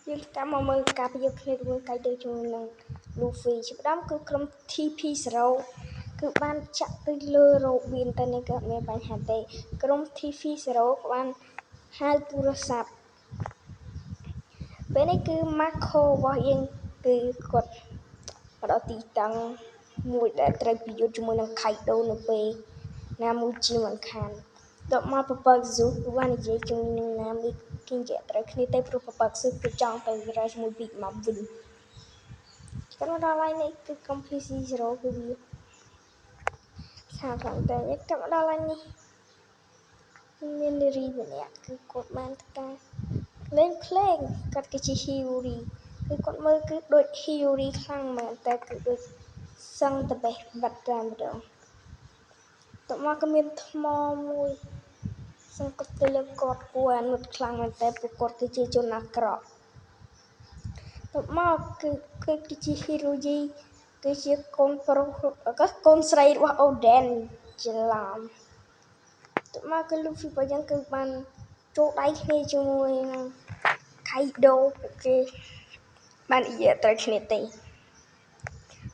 យើងតាមមកមើលការប្រយុទ្ធគ្នារវាងកៃដូជាមួយនឹង Luffy ជាផ្ដើមគឺក្រុម TP0 គឺបានចាក់ទៅលើរ៉ូប៊ីនតែនេះក៏អត់មានបញ្ហាទេក្រុម TP0 ក៏បានហៅទូរស័ព្ទពេលនេះគឺ Marco របស់យើងគឺគាត់មកដល់ទីតាំងមួយដែលត្រូវប្រយុទ្ធជាមួយនឹង Kaido នៅពេលណាមួយជាមិនខានដល់មកពពកស៊ូគឺបាននិយាយជាមួយនឹងណាមីគេនិយាយត្រូវគ្នាទេព្រោះពពកស៊ូគឺចង់ទៅរកជាមួយ Big Mom វិញចាំមកដល់ហើយនេះគឺក្រុម PC0 គឺវាសាខ្លាំងតែចាំមកដល់ហើយនេះមាននារីម្នាក់គឺគាត់បានការលេងភ្លេងគាត់គឺជា Hiyori គឺគាត់មើលគឺដូច Hiyori ខ្លាំងមែនតែគឺដូចសឹងតបេះបាត់តែម្ដងតមកក៏មានថ្មមួយសង្កត់ទៅលើគាត់គួរអាណិតខ្លាំងមែនតែព្រោះគាត់គឺជាជនអាក្រក់តមកគឺគឺជា Hiroji គឺជាកូនប្រុសក៏កូនស្រីរបស់ Oden ច្រឡំតមកគឺ Luffy របស់យើងគឺបានចូលដៃគ្នាជាមួយនឹង Kaido ពួកគេបាននិយាយត្រូវគ្នាទេ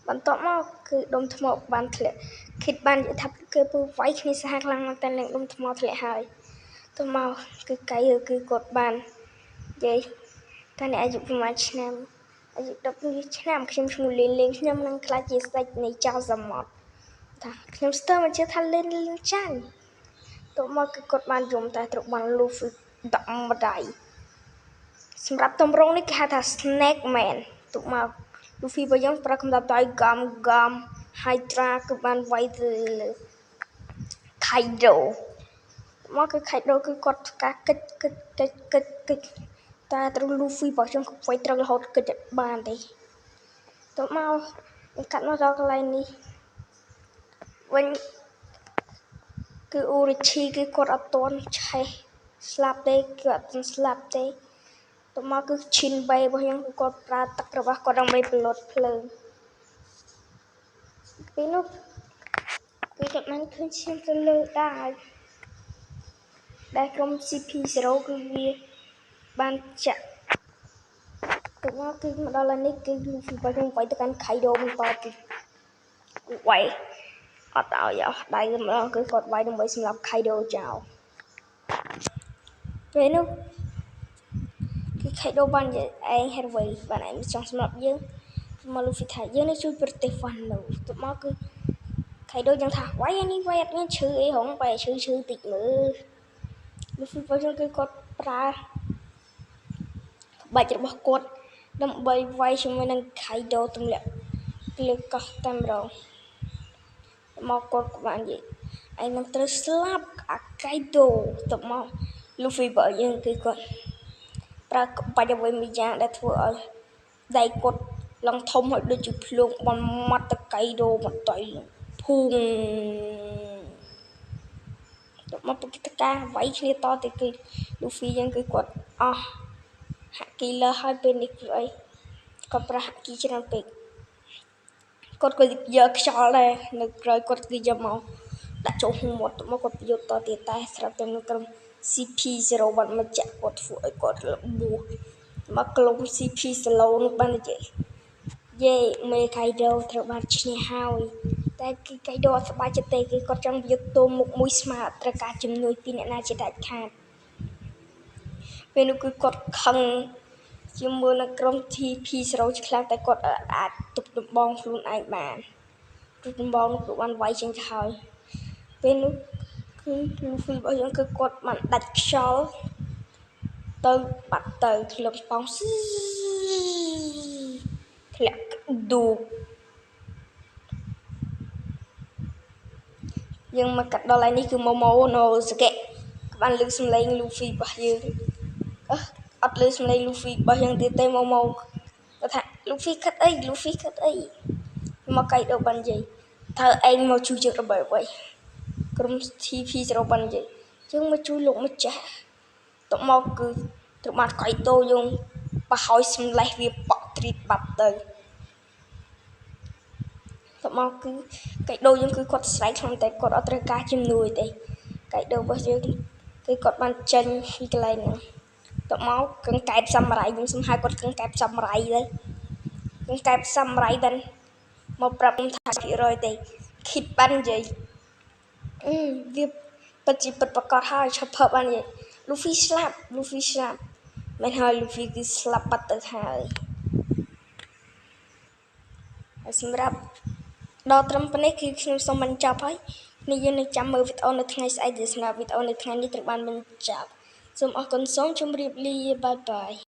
បន្ទាប់មកគឺដុំថ្មបានធ្លាក់គិតបាននិយាយថាគេពូវាយគ្នាសាហាវខ្លាំងមែនតែនឹងដុំថ្មធ្លាក់ហើយទៅមកគឺកៃគឺគាត់បាននិយាយថាអ្នកអាយុប្រហែលឆ្នាំអាយុ12ឆ្នាំខ្ញុំឈ្មោះលីនលីងខ្ញុំនឹងក្លាយជាស្ដេចនៃចៅសមុទ្រថាខ្ញុំស្ទើរមិនជឿថាលីនលីងចាញ់ទៅមកគឺគាត់បានយំតែត្រូវបាន Luffy ដាក់ម្ដាយសម្រាប់តម្រងនេះគេហៅថា Snake Man ទុកមក Luffy របស់យើងប្រើកំដៅដៃហ្គាំហ្គាំ Hydra គឺបានវាយទៅលើ Kaido មកគឺ Kaido គឺគាត់ការកិច្ចកិច្ចកិច្ចកិច្ចកិច្ចតែត្រូវ Luffy របស់យើងវាយត្រូវរហូតកិច្ចបានទេទៅមកកាត់មកដល់កន្លែងនេះវិញគឺ Orochi គឺគាត់អត់ទាន់ឆេះស្លាប់ទេគឺអត់ទាន់ស្លាប់ទេទៅមកគឺឈិនបេរបស់យើងគឺគាត់ប្រើទឹករបស់គាត់ដើម្បីផលិតភ្លើងពេលនោះគឺគាត់បានឃើញឈាមទៅលើដាវដែលក្រុម CP0 គឺវាបានចាក់ទៅមកគឺមកដល់ហើយនេះគឺ Luffy របស់ខ្ញុំវាយទៅកាន់ Kaido បន្តទៀតវាយអត់ឲ្យអស់ដៃម្ដងគឺគាត់វាយដើម្បីសម្លាប់ Kaido ចោលពេលនោះគឺ Kaido បាននិយាយឯងហេតុអ្វីបានឯងចង់សម្លាប់យើងមក Luffy ថាយើងនេះជួយប្រទេស Wano ទៅមកគឺ Kaido យ៉ាងថាវាយនេះវាយអត់មានឈឺអីហងបែឈឺឈឺតិចមើល Luffy របស់យើងគឺគាត់ប្រើក្បាច់របស់គាត់ដើម្បីវាយជាមួយនឹង Kaido ទម្លាក់លើកោះតែម្ដងមកគាត់ក៏បាននិយាយឯងនឹងត្រូវស្លាប់អា Kaido ទៅមក Luffy របស់យើងគឺគាត់ប្រើក្បាច់អ្វីមួយយ៉ាងដែលធ្វើឲ្យដៃគាត់ឡើងធំហើយដូចជាភ្លើងបានម៉ាត់តកៃដូមកដៃភូងទៅមកពុកតកាវាយគ្នាតទៅគឺ Luffy យើងគឺគាត់អស់ហាក់គីលើហើយពេលនេះគឺអីគាត់ប្រើហាក់គីច្រើនពេកគាត់ក៏យកខ្យល់ដែរនៅក្រោយគាត់គឺយកមកដាក់ចូលក្នុងមាត់មកគាត់ប្រយុទ្ធតទៀតតែស្រាប់តែនៅក្រុម CP0 បានមកចាក់គាត់ធ្វើឲ្យគាត់របួសមកក្រុម CP0 នោះបាននិយាយយេមេកៃដូត្រូវបានឈ្នះហើយតែគឺកៃដូអត់សប្បាយចិត្តទេគឺគាត់ចង់យកទោមុខមួយស្មើត្រូវការជំនួយពីអ្នកណាជាដាច់ខាតពេលនោះគឺគាត់ខឹងជាមួយនឹងក្រុម TP0 ខ្លាំងតែគាត់អាចទប់ដំបងខ្លួនឯងបានទប់ដំបងនោះគឺបានវាយចេញទៅហើយពេលនោះគឺ Luffy របស់យើងគឺគាត់បានដាច់ខ្យល់ទៅបាត់ទៅធ្លឹងប៉ោងធ្លាក់ឌូបយើងមកកាត់ដល់ហើយនេះគឺម៉ូម៉ូណូសកេបានលើសំឡេង Luffy របស់យើងអត់លើសំឡេង Luffy របស់យើងទៀតទេម៉ូម៉ូគាត់ថា Luffy គិតអី Luffy គិតអីមកកៃដូបាននិយាយត្រូវឯងមកជួយយើងដើម្បីអ្វីក្រុម TP0 បាននិយាយយើងមកជួយលោកម្ចាស់ទៅមកគឺត្រូវបានកៃដូយើងបហើយសម្លេះវាប៉ក់ទ្រីតបាត់ទៅទៅមកគឺកៃដូយើងគឺគាត់ស្រែកខ្លាំងតែគាត់អត់ត្រូវការជំនួយទេកៃដូរបស់យើងគឺគាត់បានចេញពីកន្លែងហ្នឹង តមកកង្កែបសាមរ៉ៃខ្ញុំសុំហៅគាត់កង្កែបសាមរ៉ៃទៅកង្កែបសាមរ៉ៃបានមកប្រាប់ខ្ញុំថាភាគរយទេគិតបាននិយាយអឺវាពិតជាពិតប្រកបហើយឈប់ភើបាននិយាយលូហ្វីស្លាប់លូហ្វីស្លាប់មែនហើយលូហ្វីគឺស្លាប់បាត់ទៅហើយហើយសម្រាប់ដល់ត្រឹមប៉ុណ្នេះគឺខ្ញុំសូមបញ្ចប់ហើយនេះយើងនឹងចាំមើលវីដេអូនៅថ្ងៃស្អែកដែលសម្រាប់វីដេអូនៅថ្ងៃនេះត្រូវបានបញ្ចប់សូមអរគុណសូមជម្រាបលាបាយបាយ។